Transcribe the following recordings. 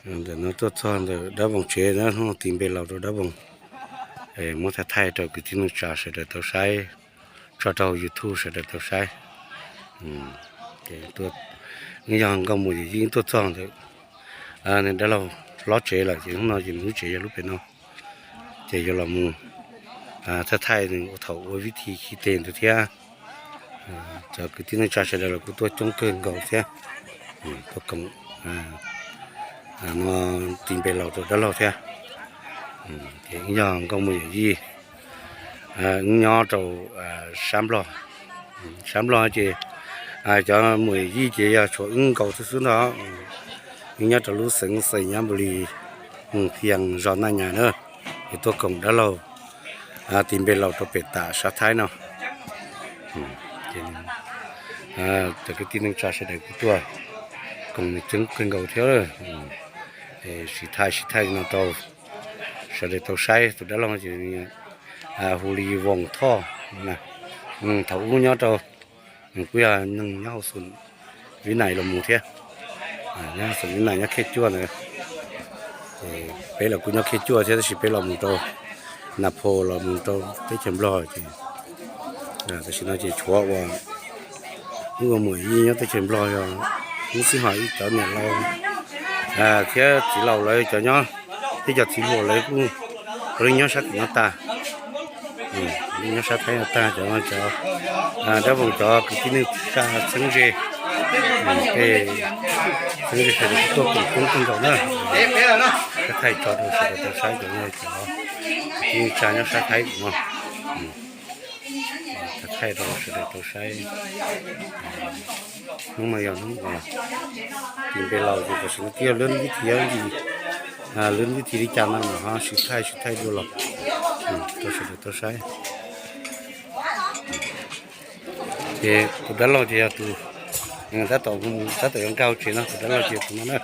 Ntawm no tuaj txog ntawm dab voos tsev na, hnub no tis npe laus rau dab voos, muab thaij thaij rau kwv tij neej tsa sawv daws tau saib, tso rau YouTube sawv daws tau saib. Yog nkauj muam yawm yij tuaj txog ntawm dab laug hlob tsev lawm ces hnub no ces nws lub tsev yog lub pem no, ces yuav los mus thaij thaij nws thaum ua vib thi khi tes ntawd thiab. Cov kwv tij neej tsa sawv daws los kuj tuaj coob kawg nkaus thiab, tuaj koom no tis npe laus rau dab laug thiab. Ces wb yog nkauj muam yawm yij, wb nyob rau sab Nplog. Sab Nplog ces cov muam yij ces yog tshuav wb nkaus xwb xwb ntag. Wb nyob rau lub xeev Xais Nyab Npus Lis, Mus Phias, zos Naj Nyas na, es tuaj koom dab laug tis npe laus rau pem tam sab Thaib no. Cov kwv tij neej tsa sawv daws kuj tuaj koom nws coob kawg nkaus thiab. Siv thaij siv thaij no rau sawv daws tau saib. Tus dab laug ces hu li Voos Thoj. Thaum ub nyob rau, kuj yog neeg nyob hauv xum Vib Nais los mus thiab. Nyob hauv xum Vib Nais nyob Khej Cuaj ntawd. Peb los kuj nyob Khej Cuaj thiab tab sis peb los mus rau Nas Phos los mus rau teb chaws Nplog ces tam sim no ces tshuav uas wb ua muam yij nyob teb chaws Nplog yog wb xib hos ib cov niam laus thiab txiv laus lawv cov nyob, thiab cov txiv hluas lawv kuj ua li nyob sab tim no tag. Li nyob sab Thaib no tag, cov no cov dab voos cov kwv tij neej tsa txheeb ze, tej txheeb ze sawv daws tuaj koom coob kawg nkaus na. Thaij tso rau sawv daws tau saib cov no cov kwv tij neej tsa nyob sab Thaib no. Thaij rau sawv daws tau saib. Hnub no yog hnub uas tis npe laus ces tam sim no twb yog lwb vib thi, lwb vib thi li cas no mas ho siv thaij siv thaij dua los rau sawv daws tau saib. Ces tus dab laug ces yog tus tab tom, tab tom yuav nkag hauv tsev no, tus dab laug ces tus no na.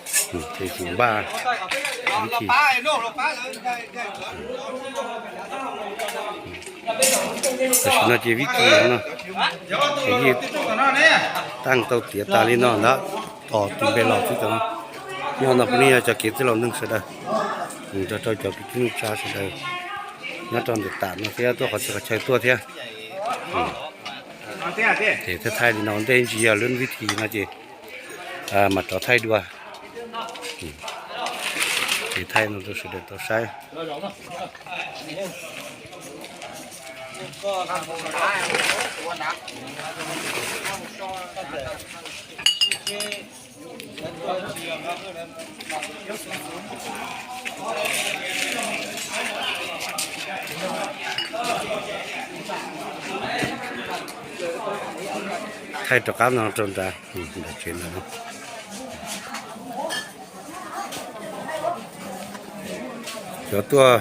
Ces tsis npaj vib thi. Tam sim no ces vib thi no, ces yeej taaj tau tiav tas li no ntag, tos tis npe laus xwb cov no. Nyob no puav leej yog cov kev txwj laus neeg sawv daws, nrog rau cov kwv tij neej tsa sawv daws nyob rau ntawm tam no thiab tuaj qhov txhia qhov chaw tuaj thiab. Ces thaij thaij li no ua ntej ntsis yog lwb vib thi no ces mam rov thaij dua. Ces thaij no rau sawv daws tau saib. Thaij rov qab no rau nrad, nram tsev ntawd no. Cov tuaj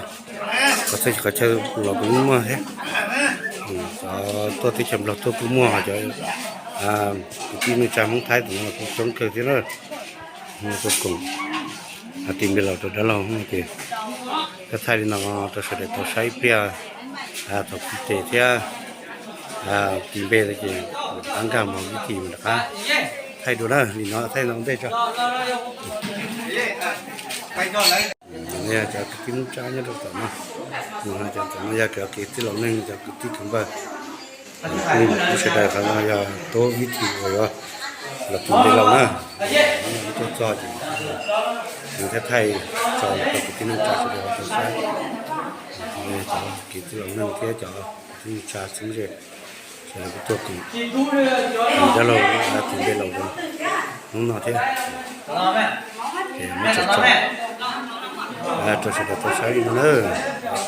qhov txhia qhov chaw los kuj muaj thiab. Cov tuaj teb chaws Nplog tuaj kuj muaj, cov kwv tij neej tsa Hmoob Thaib tus no kuj coob kawg thiab na. Tuaj koom tis npe laus rau dab laug ces thaij thaij li no rau sawv daws tau saib ib pliag. Thaum khi tes thiab tis npe ces rov qab nkag mus vib thi mas rov qab thaij dua na, li no thaij no ntej tso. Cov kwv tij neej tsa nyob rau tom no, cov tom no yog cov kwv tij laus neeg, cov kwv tij kwv npawg, kuj sawv daws qhov no yog tuaj vib thi uas yuav los tis npe laus na. Tuaj txog ces thaij thaij tso rau kwv tij neej tsa sawv daws tau saib. Cov kwv tij laus neeg thiab cov kwv tij neej tsa txheeb ze sawv daws kuj tuaj koom dab laug tis npe laus rau hnub no thiab. Ces muab tso tso rau sawv daws tau saib li no na.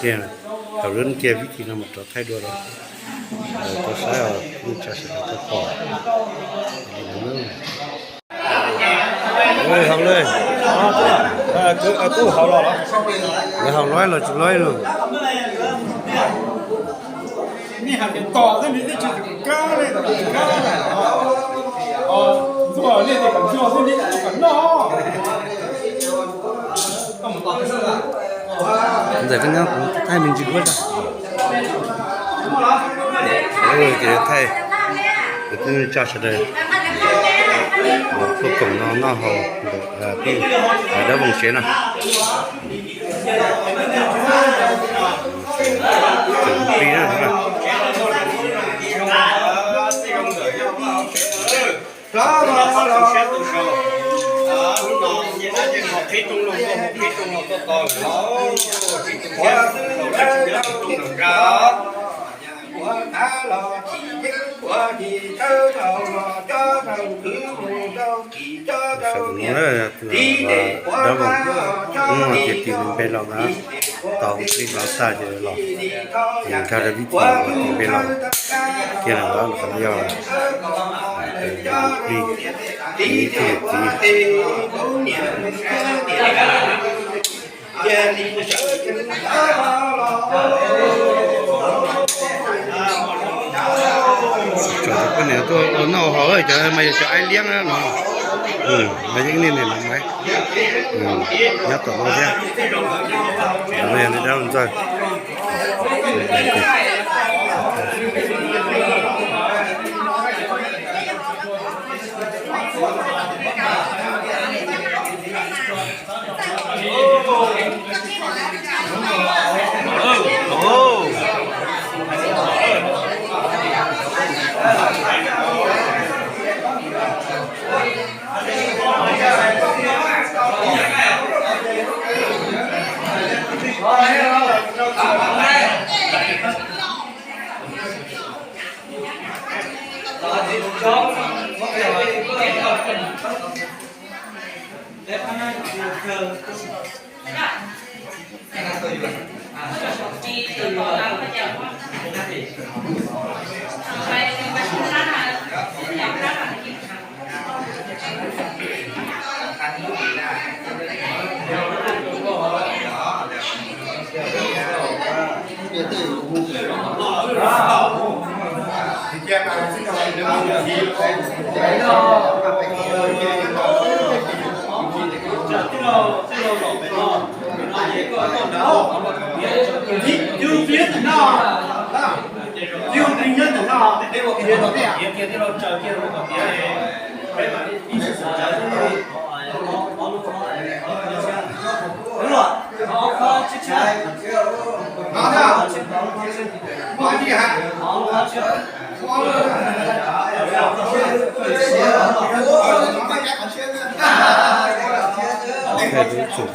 Tiag, thaum lub kiag vib thi no mas rov thaij dua rau tau saib os, neej tsa sawv daws tau pom li no na. Hau le, lawv hau loj los tsis loj lawm. Ntxawm koj nyob kuv thaij me ntsis duab tso. Ces thaij kwv tij neej tsa sawv daws tuaj koom no noj haus ntawm Dab Voog tsev no. Dab Voog, hnub no ces tis npe los na, tau plig los tag ces los, ces nkag rau tib tis tis npe los, kiag los qhov no yog plig, ib tug txiv. Cov poj niam tuaj ua noj haus cov mas yog cov aib liab no, mas yeej niaj niam no mas nyob tom no thiab. Cov no yog dab ntxawg.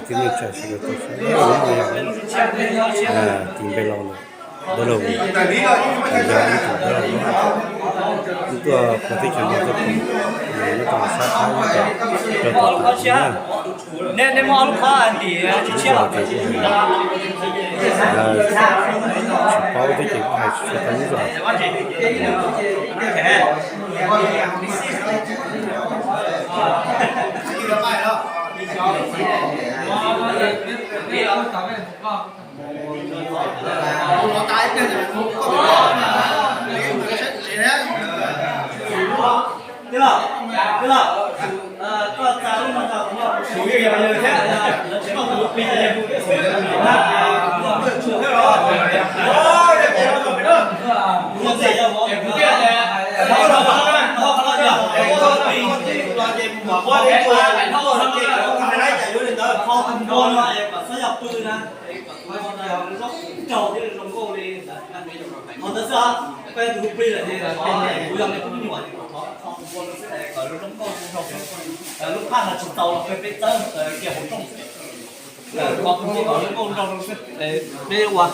Tib neeg tsa sawv daws tau sawv daws, tis npe los lawm. Dab laug, yog ib tug dab laug, wb tuaj pem teb chaws no tuaj pem, nyob rau sab Thaib, rau tom Thaib na. Tsis paub thiab ces kuj hais tsis tau ib zaug. Ntawd xwb, peb tus hu plig lawm ces kuv yog nws tus me nyuam, kuv thov ua lawv xwb kom lub zoo nkauj zoo zoo, lub phaj no tsis txaus los peb txawb kiag hauv rooj xwb. Thov tus me kom lub nkauj zoo zoo xwb, peb ua.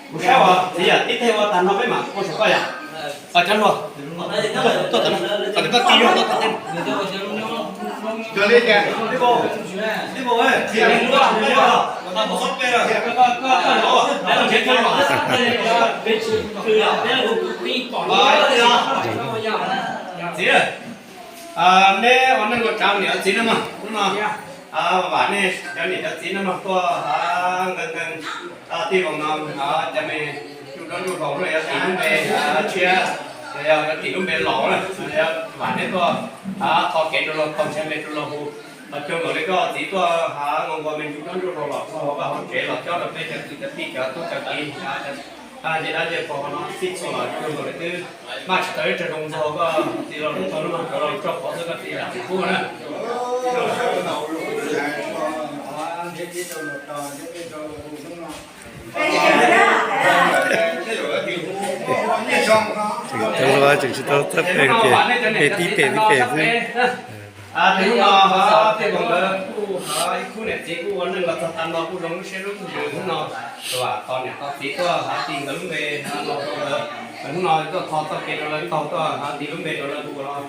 Kuv saib uas txiv yam tib teg ua tag no peb mam ua saum koj yam. Cov hluas, tuaj tod, koj tij yog tuaj tod. Txiv, neb ua neej ua tsav niam txiv no mas, hnub no vam nej cov niam cov txiv no mas tuaj nkees nkees tij voos no, cov me ntsuj duab ntsuj hlauv los yog tim lub npe tshiab, los yog tim lub npe laus na, yog vam nej tuaj qho kev rau luag, qho ntshav me rau luag hu. Mas cuag nkaus li koj txiv tuaj nqua nqua me ntsuj duab ntsuj hlauv los ua vaj hauv tsev los cob rau peb cov kwv cov tij cov tub cov kiv, cov Ces dab ces pom no xij txhua los cuag nkaus li twb maj tsis tau ib tsag zoo ntxog koj txiv los lub tog lub no cov los tso qhov xwb koj txiv zam txim pub na. Tseem tsis tau txawj pem ces pem tib pem tib pem xwb. Hnub no tej vauv nkawd kuj ib khub niam txiv kuj ua neej los txog tas no kuj zoo lub siab lub ntsws hnub no, vam tau niam tau txiv tuaj hais tias nkawd lub npe los rau nkawd, hnub no tuaj tho txoj kev rau lawv taug tuaj hais tias lub npe rau lawv hu los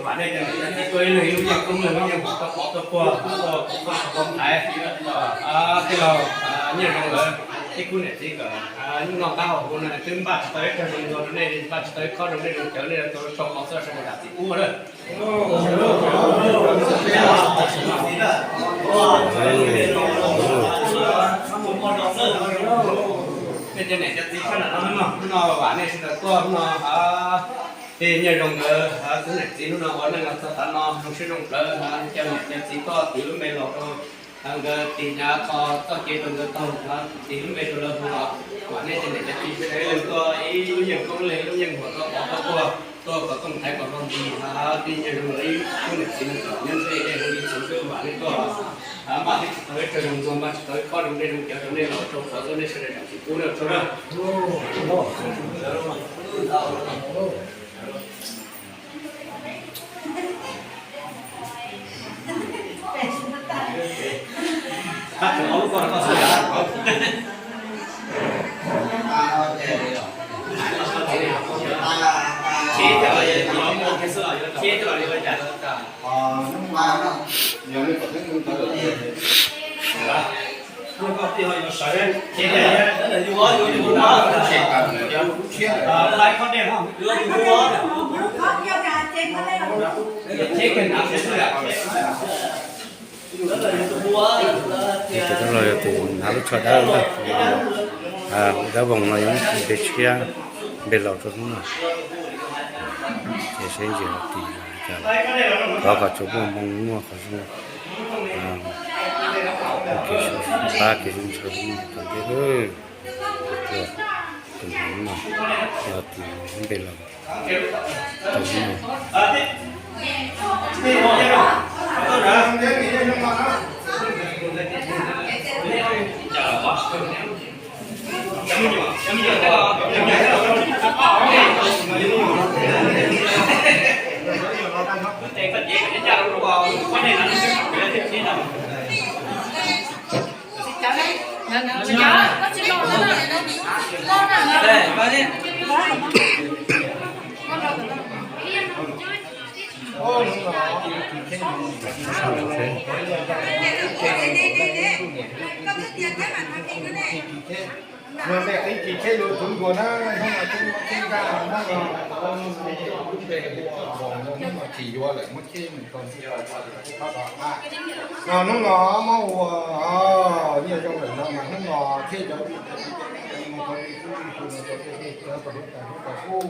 vam nej cov niam cov txiv tuaj ib leeg ib lub yeej koob leeg lub yeej huam tuaj pov tuaj puag tuaj kom txoj sav tau thaiv. Tej laug Nyiaj Zoo lawv ib khub niam txiv nkawd hnub no qab hauv hu no twb npaj tsis tau ib tsag zoo ntxog rau nej, npaj tsis tau ib khob zoo nej zoo cawv nej tau rau qhov txoj sav zam txim pub na. Nej cov niam cov txiv sawv daws no, hnub no vam nej sawv daws tuaj hnub no, tej Nyiaj Zoo nkawd kuv niam txiv hnub no ua neej los txog tav no zoo siab zoo plawv, cov niam cov txiv tuaj tis lub npe los rau nkawd, tis hnyav tho txoj kev rau nkawd taug, tis lub npe rau lawv hu los vam nej cov niam cov txiv sawv daws ib leeg tuaj ib lub yeej koob leeg lub yeej huam tuaj pov tuaj puag tuaj kom txoj sav thaiv kom zoo ntsis. Tej Nyiaj Zoo lawv ib khub niam txiv no kom nyob ntsej dej zoo li txhuv xwb, vam nej tuaj maj tsis tau ib tsag zoo ntxog, maj tsis tau ib khob zoo dej zoo cawv rau nej los rau qhov txoj nej sawv daws zam txim pub na, tsaug na. Tus no yog tus hnav lub tsho dawb, dawb voos no yog npe tshiab, npe laus rau hnub no. Ces seb ntsis tis li cas, thov kom tsuas muaj hmoo muaj qhov zoo, kev pab kev zoo ntshaw tus ntej. Tus no yog tus npe laus. Tus me qhib kis khej lus txwv nkuas na, hnub no twb muab khej nkaj na, hnub no lub npe hu ua Voos no, hnub no tsis yuav lawm muab khej mus rau ntxim rau txhua tus tub pab tau na. No hnub no muab ua Nyiaj Zoo lawm no mas hnub no khej cov vij cov txiv cov niam cov txiv tub tij pug no rau dej dej cawv rau hlub rau hlub rau kuj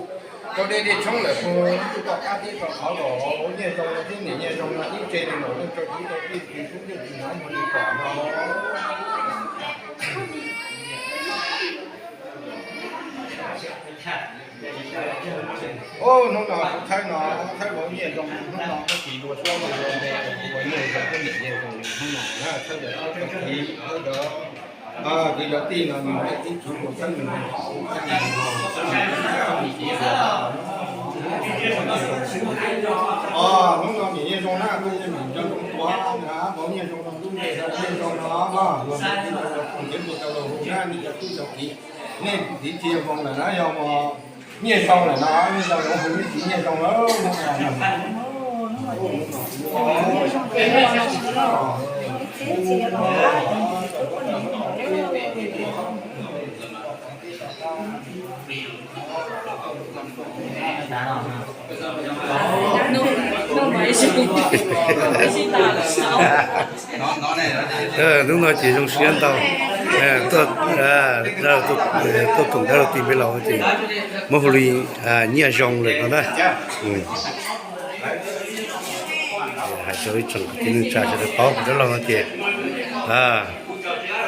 rau dej dej tshoob lawm pug twb tau qab thiab tau qhov los Nyiaj Zoo no thiab niam Nyiaj Zoo no ib tse li los leej rau tub rau tij txiv tub tij txiv hnav muag li pom no. Hnub no kuv thaib no, thaib vauv Nyiaj Zoo hnub no muab kis dua suab ua npe ua Nyiaj Zoo thiab niam Nyiaj Zoo hnub no na, thaib cov tub cov kiv, thaib cov kwv cov tij no nws tij txiv tub thaib nws thaib nws thaib nws thaib nws txiv. Hnub no niam Nyiaj Zoo na, kuj yog niam Nyiaj Zoo tuav na, vauv Nyiaj Zoo no lub npe Nyiaj Zoo no, los ntiav mus rau los hu na, nej cov tub cov kiv, nej txiv txia Voos lawm na, yog Nyiaj Zoo lawm no, nej cov Voos hu nej txiv Nyiaj Zoo lawm. Hnub no ces zoo siab ntau, tuaj koom dab laug tis npe laus ces muab hu li Nyiaj Zoo lawm no na. Hais rau ib tsoom kwv tij neej tsa sawv daws paub dab laug no ces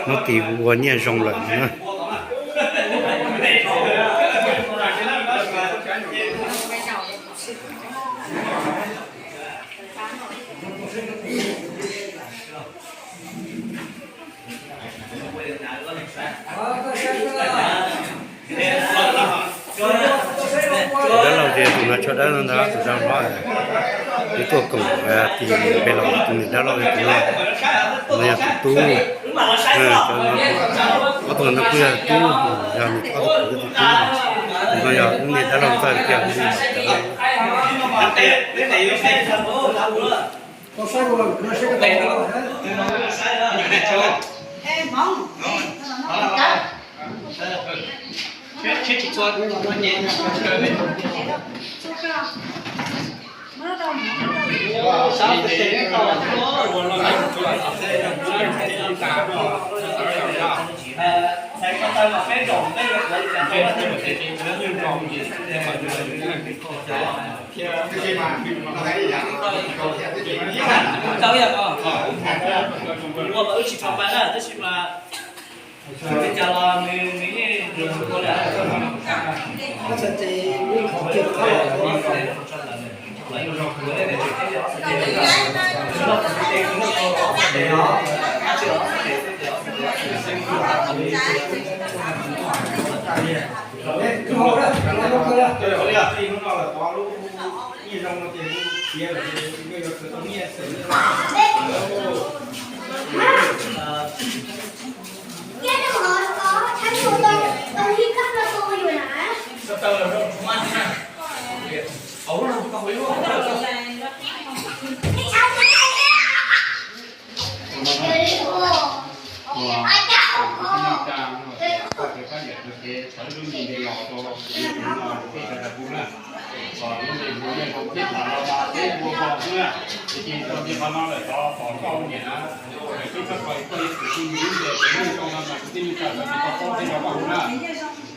muab tis hu ua Nyiaj Zoo lawm no na. Dab laug ces tus no tsho dawb no ntag, tus zaj hlob, tus tuaj koom, tus npe laus, tus niam dab laug tus no, tus no yog tus tub. Ob tug no kuj yog tub, yog nws ob tug yog tus tub. Tus no yog lub niag dab laug txawj tiag. Ua mas wb tsis tau pab na, tab sis mas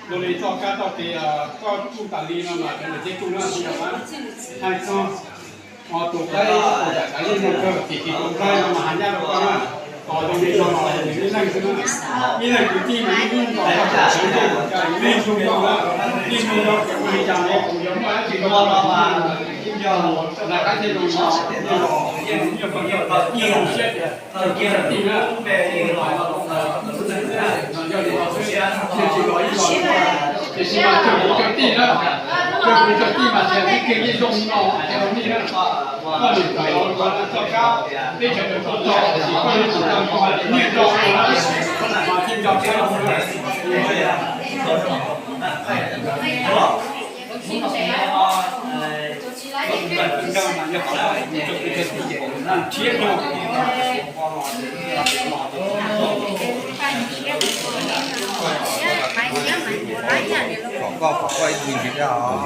Tus li txoj kab txoj kev koj tsuj tas li no mas cov ntawd thiaj tsuj na, tsis yog mas hais txog tus qaib tus yam kav yeej zoo kawg, tiam sis tus nqaij no mas hais ncaj rau koj na, tos zoo li no los yog nws ib leeg xwb na. Ib leeg kwv tij mas yeej ib tos koj sawv ntsug, yeej zoo nraug na, yeej zoo nraug, li cas los kuv yuav muaj dab tsi rau koj los yeej yog, lawv qaib thiaj zoo no, yeej zoo, yeej zoo siab tias Txawm kuv txawm tij na, tiam sis mas txawm kuv txawm tij na, txawm kuv txawm tij mas tias tib kiag yeej zoo no ces los nij na. Koj niam txawm los txoj kab, peb sawv daws txoj tog, tiam sis koj yuav tsum tau nco tias nyiaj nrog na, mas thiaj nco qab zoo na. Kom koj, kom koj ib tug ntsis thiab os.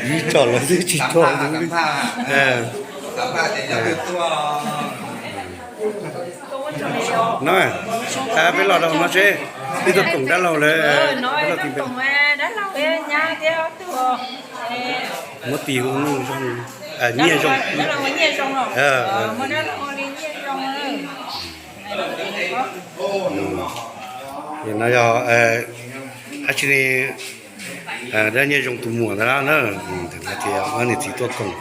Ib tsoom lawv twb tsis tau. No, peb los rau no seb, peb tuaj koom dab laug lawm, dab laug tim peb. Muab tis hu nyiaj zoo. No yog dab tsi ne, dab nyiaj zoo tus muam ntawd na, ces muab niam txiv tuaj koom.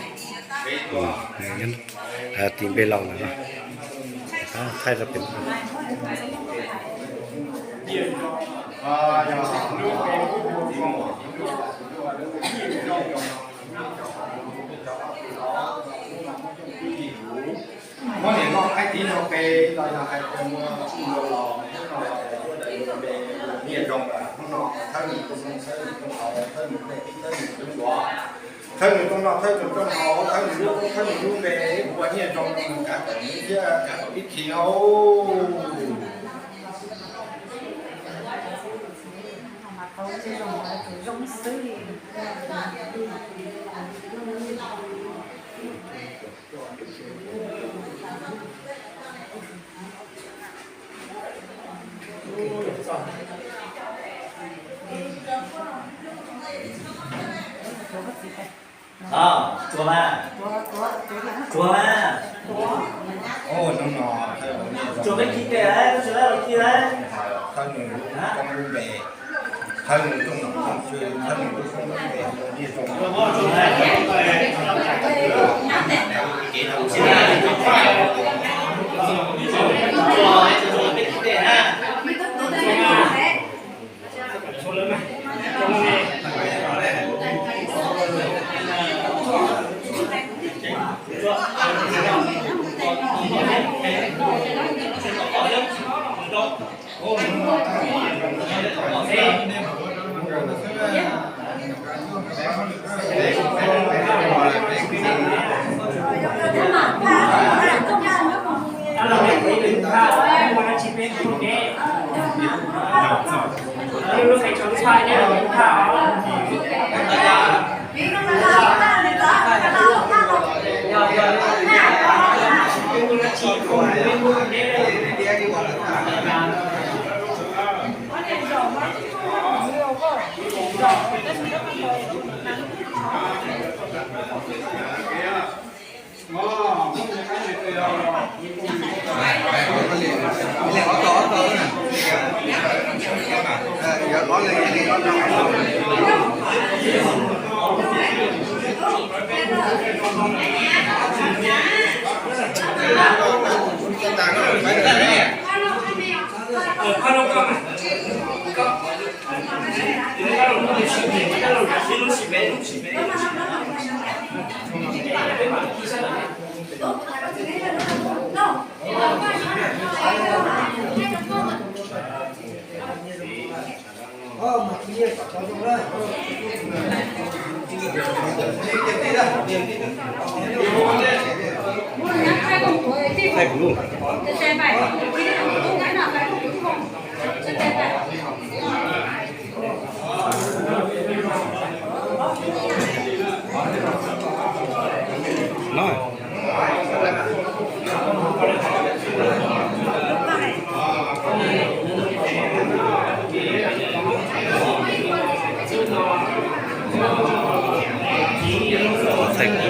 Tis npe laus ntawd, thaij rau pem. Muab niam noj qaib tiv no qe los yog hais tias muaj txuj nkaus los hnub no los sawv daws yuav npe ua nyiaj zoo lawm. Hnub no thawb nws rooj, thawb nws rooj hauv, thawb nws tej tib, thawb nws tub ntuav, thawb nws rooj noj, thawb nws rooj haus, thawb nws lub, thawb nws lub npe, ua nyiaj zoo rau nws kav tawm nws thiab kav tau ib khi hauv. Tsuag mas, tsuag mas, tsuag mas ki tes, tsuag mas los ki tes, thawb nws lub koob lub npe, Thaij kuv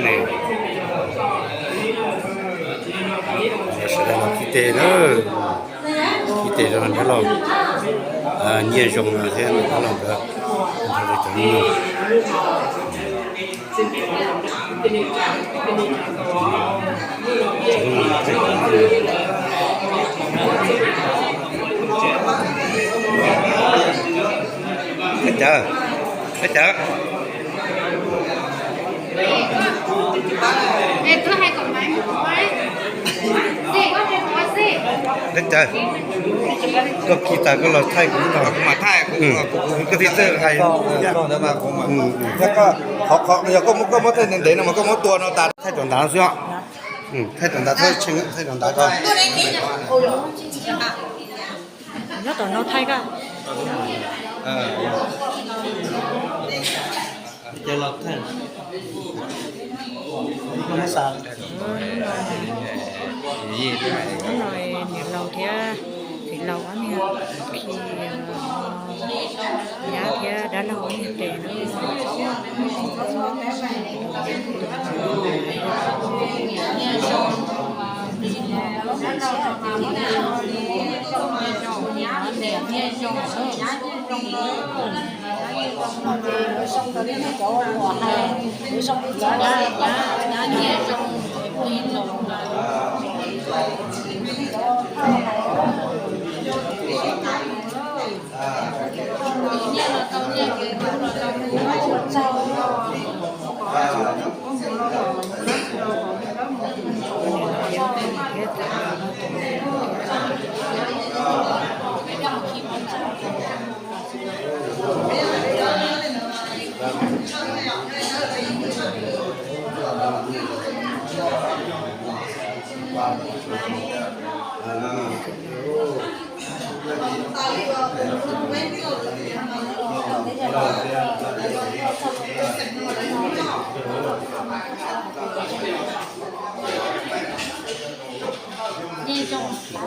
ne, sawv daws los kib teg na, kib teg rau nrab laug Nyiaj Zoo no thiab nrab laug nkawd, nrog rau cov me nyuam. Peb cawv, peb cawv. Peb cawv, koj khi tas koj los thaij kuv no. Koj tib txawj hais. Yog koj muab, koj muab thaij ntev ntev no mas koj muab tua no tas, thaij rau nrad xwb os. Thaij rau nrad, thaij rau nrad ko. Nyob tom no thaij koj. Ces los thaij. Hnub no niam laus thiab txiv laus ob niag khi nyab thiab dab laug ob niag tes no.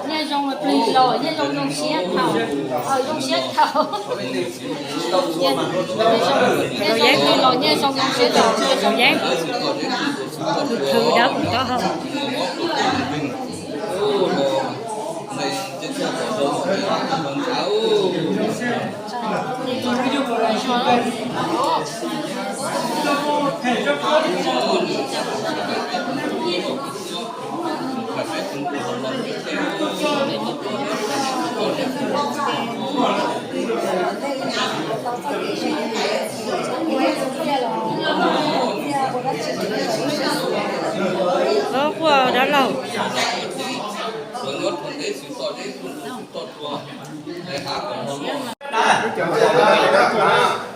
Nyiaj Zoo plig los Nyiaj Zoo zoo siab thaum, zoo siab thaum. Nyiaj Zoo plig los Nyiaj Zoo zoo siab thaum, Nyiaj Zoo zoo siab thaum. Khwv khwv dawb paug taub hau. Ua dab laug.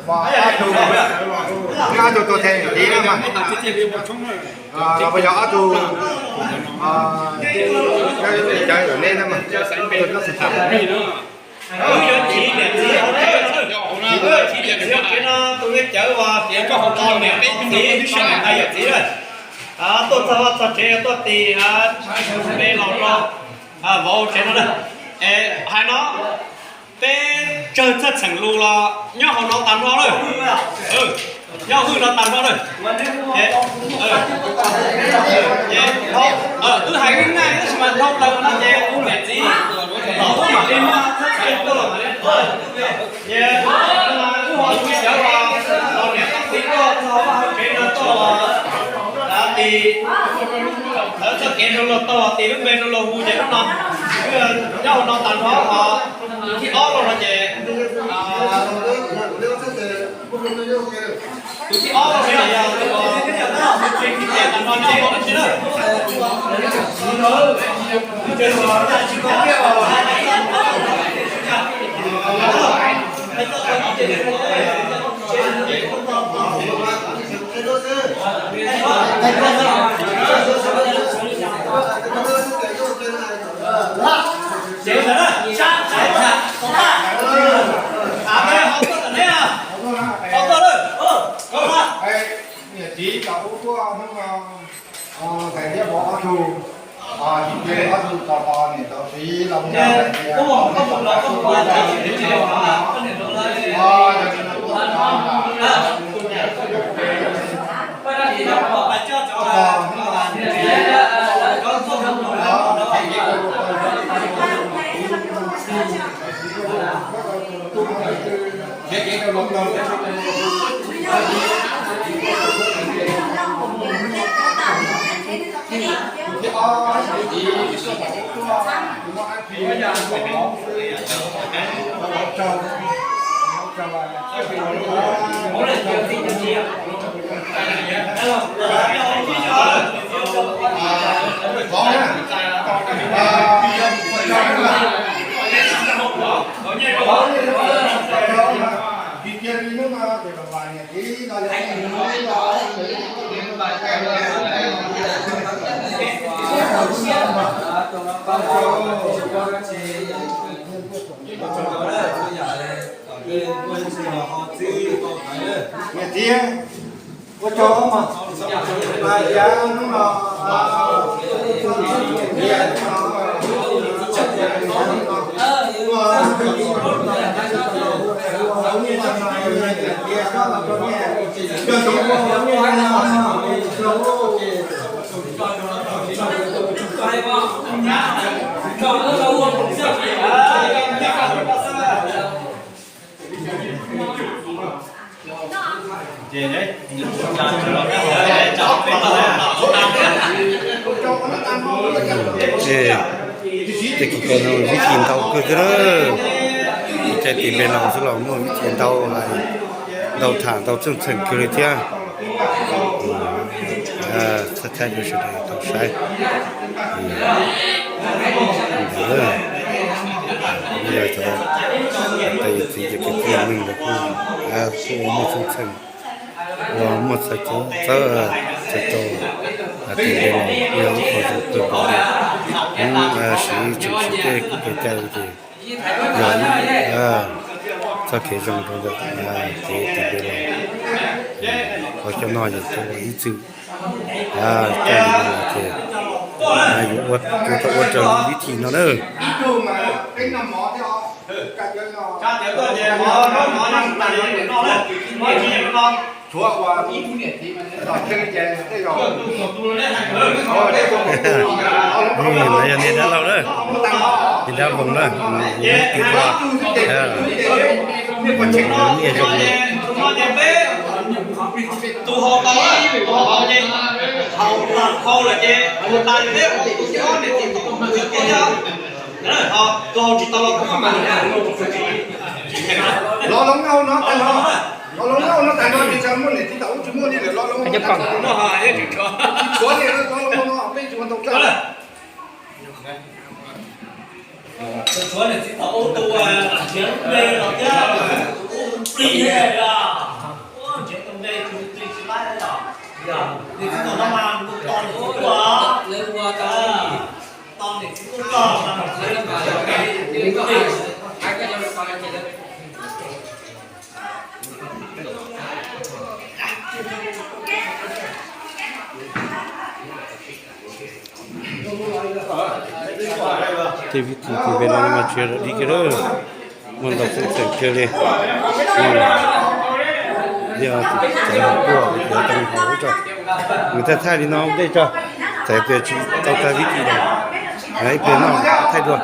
Ob tug, ob tug tuag teg niam txiv na mas, los puas yog ob tug cawv tom nej na mas, tus koj xav tham. Wb yuav chiv niam txiv hauv tsev no, wb yuav chiv niam txiv hauv tsev no, tus nej cawv uas tias koj hauv tsev niam txiv tso niam tais yawm txiv na, tuaj txog vaj txog tsev tuaj tis me laus rau vauv tsev no na. Es hais no, peb tsawg txheej txheem lus los nyob hauv no tag nrho lawm. Nyob hauv no tag nrho lawm. Wb hais ib naj tab sis mas dhau plaws no ces kuv niam txiv los wb mam li muab txheej tuaj los mam li tuaj. Ces wb ho tus me cawv los niam txiv tuaj txog vaj tsev no tuaj los tis, lawv txoj kev rau luag tau tis lub npe rau luag hu ces lub no nyob hauv no tag nrho. Tus thib ob los no ces tus thib ob los no ces yog tus tsev tag nrho nyob hauv no tsis lawm. Niam txiv tau ub tuaj hnub no, thaiv thiab pov ob tug, tsis cia ob tug tau tos niam tau txiv los mus tias Niam txiv, ua tsaug mas, yav hnub no, Tej kis ko no vib thim ntau kawg thiab na. Caij tis npe laus xwb los muaj vib thim ntau, ntau tham ntau txheej txheem kawg li thiab. Thaij thaij rau sawv daws tau saib. Ntawd yog cov tais yawm txiv ces kwv tij neej los kuj tuaj ua muaj txheej txheem, ua muaj txawv txawv tau tis npe laus, yog ib qho zoo kawg nkaus li. Siv tseem siv tej kev cai ces yog txoj kev zoo rau ntawm kev tis npe laus. Qhov cov no yog cov uas ib txwm coj li no los ces yuav ua tau ua raws vib thim no na. Ua ib tug niam txiv mas los thiaj li ces tej zaum, no yog niag dab laug na, niag dab Voos na, niag tij tua, niag zoo. Tus haus tau, tus haus ces haus lawm ces tus tas li peb tus tib ob niam txiv tau tus txiv tus yawg, tus haus tsis tau los tus haus mas. Los loo no tag no, los loo no tag no ces tsis muaj niam txiv tau ub tsis muaj li lawm, los loo no tag no. Tsis tshuav li, los loo no peb tsis ua tau dab. Tshuav niam txiv tau ub tus, nrhiav lub npe los thiab, ub tus plig os, nrhiav tus npe tus plig tsis laib os. Niam txiv tau no mas mus tos niam txiv ua, tos niam txiv ua tog mas. Tej vib tis tus npe no mas tsis yog dib kiag lawm, muaj ntau xeem xeem kiag li. Yog txawv hauv tuaj, txawv tau hauv tso, nws thaij thaij li no ua ntej tso, txawv tias tsis tau tag vib tis lawm, ib pliag no thaij dua.